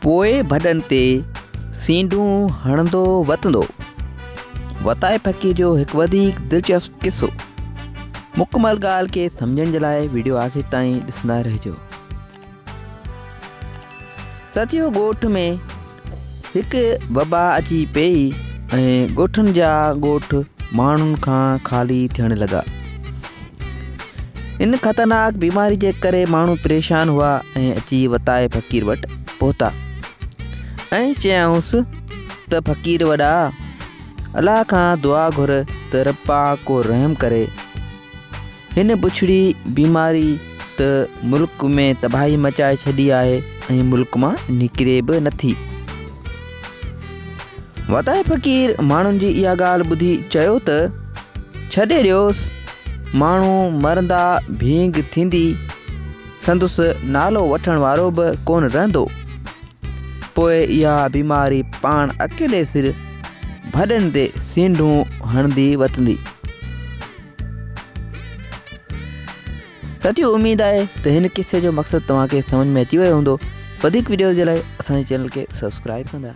پوء ڀڏن تي سينڍون هڻندو وتندو. وتائي فقير جو هڪ وڌيڪ دلچسپ قصو. مڪمل ڳالهه کي سمجهڻ جي لاء وڊيو آخر تائين ڏسندا رهجو. ستيو ڳوٺ ۾ هڪ وبا اچي پيئي ۽ ڳوٺن جا ڳوٺ ماڻهن کان خالي ٿيڻ لڳا. ان خطرناڪ بيماري جي ڪري ماڻهو پريشان هئا ۽ اچي وتائي فقير وٽ پهتا ۽ چيائونس ته فقير وڏا الله کان دعا گهر ته رب پاڪ ڪو رحم ڪري. هن بڇڙي بيماري ته ملڪ ۾ تباهي مچائي ڇڏي آهي ۽ ملڪ مان نڪري به نٿي. وتائي فقير ماڻهن جي اها ڳالهه ٻڌي چيو ته ڇڏي ڏيوس، ماڻهو مرندا ڀينگ ٿيندي، سندس نالو وٺڻ وارو به ڪونه رهندو. پوء اها بيماري پاڻ اڪيلي سر ڀڏن تي سينڍون هڻندي وتندي. ساٿيو اميد آهي ته هن قصي جو مقصد توهان کي سمجھ ۾ اچي ويو هوندو. وڌيڪ وڊيوز جي لاء اسان جي چينل کي سبسڪرائب ڪندا.